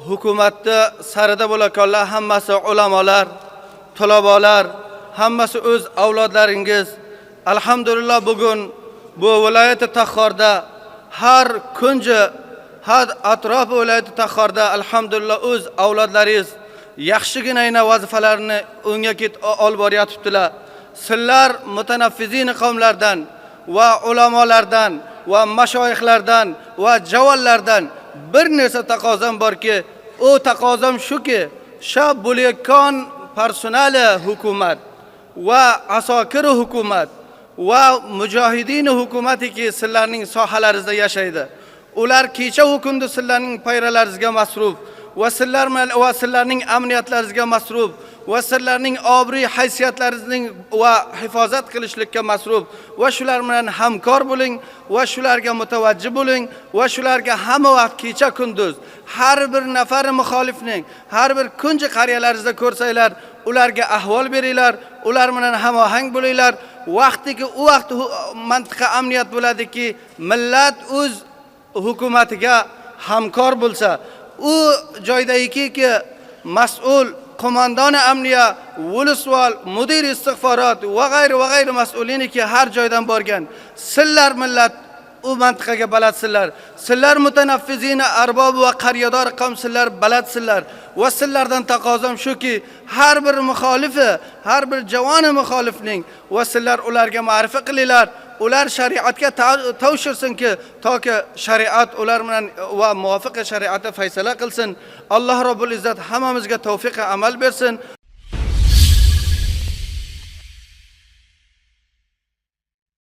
Hukumatni sarida bo'layotganlar hammasi ulamolar, talabalar, hammasi o'z avlodlaringiz. Alhamdulillah, bugun bu viloyati Taxorda har kunji har atrof viloyati Taxorda, alhamdulillah, o'z avlodlaringiz yaxshigina vazifalarni o'ngga ket olib boryaptilar. Sizlar mutanaffizin qavmlardan va ulamolardan va mashoyixlardan va javonlardan bir narsa taqozom borki, u taqozom shuki, sha bo'layotgan personali hukumat va asokiri hukumat va mujohidin hukumatiki sizlarning sohalaringizda yashaydi. Ular kecha va kunduz sizlarning payralaringizga masruf va sizlar va sizlarning amniyatlaringizga masruf va sizlarning obro'y haysiyatlaringizning va hifozat qilishlikka masruf va shular bilan hamkor bo'ling va shularga mutavajjih bo'ling va shularga hamma vaqt, kecha kunduz har bir nafar muxolifning har bir kunji qariyalaringizda ko'rsanglar, ularga ahvol beringlar, ular bilan hamohang bo'linglar. Vaqtiki u vaqt mantiqa amniyat bo'ladiki, millat o'z hukumatiga hamkor bo'lsa, u joydagiki mas'ul qo'mondoni amniya, vulusvol, mudir istig'forot va g'ayri va g'ayri mas'uliniki har joydan borgan, sizlar millat u mantiqaga baladsizlar. Sizlar mutanaffizina arbob va qaryador qavm, sizlar baladsizlar va sizlardan taqozom shuki, har bir muxolifi, har bir javoni muxolifning va sizlar ularga ma'rifa qilinglar, ular shariatga tovshirsinki, toki shariat ular bilan va muvofiq shariatda faysala qilsin. Alloh robbul izzat hammamizga tavfiq amal bersin.